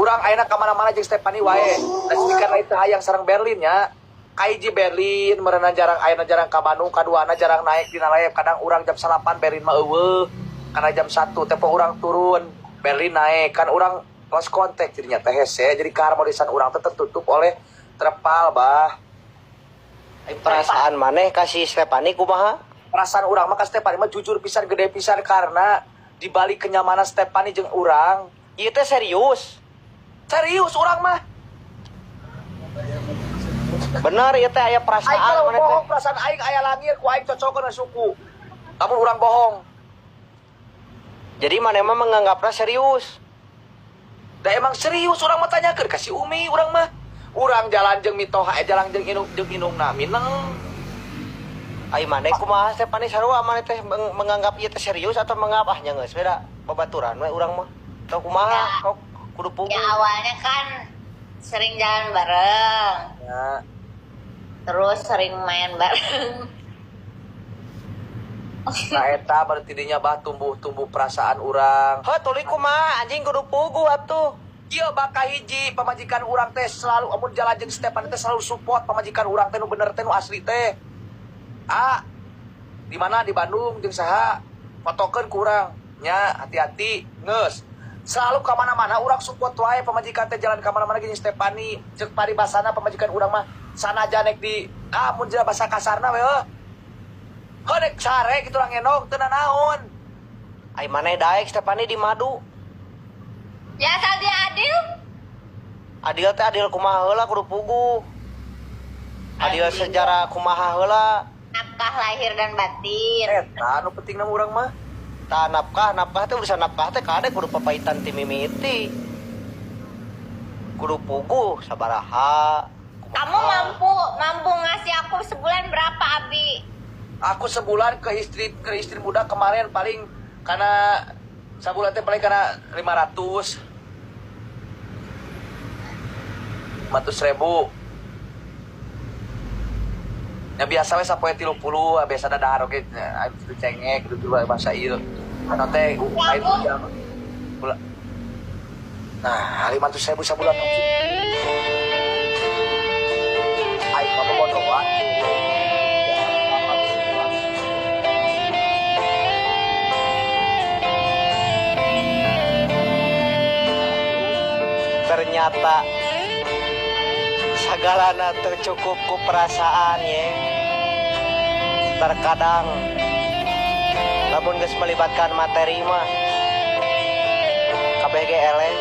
Urang ayeuna ka mana-mana jeung Stephanie wae. Da sedihkan lain teu hayang sareng Berlin nya. Kahiji Berlin meureunan jarang ayeuna jarang ka Bandung, kaduana jarang naik dina live. Kadang urang jam 9 Berlin mah eueuh. Karena jam 1 tepo urang turun, Berlin naik. Kan urang lost contact jadinya teh hese. Jadi keharmonisan urang teh tertutup oleh terpal, bah. Perasaan maneh ka si Stephanie kumaha? Perasaan urang mah ka Stephanie mah jujur pisan gede pisan karena di balik kenyamanan Stephanie jeung urang. Ieu teh serius. Serius urang mah. Bener ieu teh aya perasaan Aing kalau maneh teh. bohong perasaan aing aya langir ku aing cocokeun we suku. Lamun urang bohong. Jadi maneh mah menganggapna serius. Da emang serius urang mah tanyakeun ka si Umi urang mah. Urang jalan jeung mitoha jalan jeung inung jeung inungna mineng. Ai maneh kumaha Stephanie sarua maneh teh menganggap ieu teh serius atau menganggap ah nya geus we da babaturan we urang mah. Atau kumaha? Ya. Kok kudu pugu. Ya awalnya kan sering jalan bareng. Ya. Terus sering main bareng. Nah eta berarti dinya bah tumbuh-tumbuh perasaan urang. Heuh tuluy kumaha anjing kudu pugu atuh. Ieu bakal hiji pamajikan urang teh selalu amun jalan jeung Stephanie teh selalu support pamajikan urang teh nu bener teh nu asli teh. Ah, di mana di Bandung jeung saha fotokeun ku urang nya hati-hati geus. Selalu ka mana-mana urang support wae pamajikan teh jalan ka mana-mana jeung Stephanie. Ceuk paribasana pamajikan urang mah sanajan nek di ah mun jeung basa kasarna we heuh. Heuh nek sare kitu urang ngendong teu nanaon. Ai maneh daek Stephanie di madu. Ya asal dia adil. Adil teh adil kumaha heula kudu puguh. Adil secara kumaha heula. Nafkah lahir dan batin. Eta nu penting na urang mah. Tah nafkah, nafkah teh urusan nafkah teh kade kudu papaitan ti mimiti. Kudu puguh sabaraha. Kumaha. Kamu mampu ngasih aku sebulan berapa, Abi? Aku sebulan ke istri muda kemarin paling karena sebulan teh paling karena 500. 500.000. Ya biasa we sapoe 30, biasa da dahar oge aya kitu cengek gitu bahasa ieu. Anu teh lain ujang. Nah, 500.000 sabulan. Aing mah bobodohan. Ternyata sagalana teu cukup ku perasaan ye. Terkadang lamun geus melibatkan materi mah kabeh ge eleh.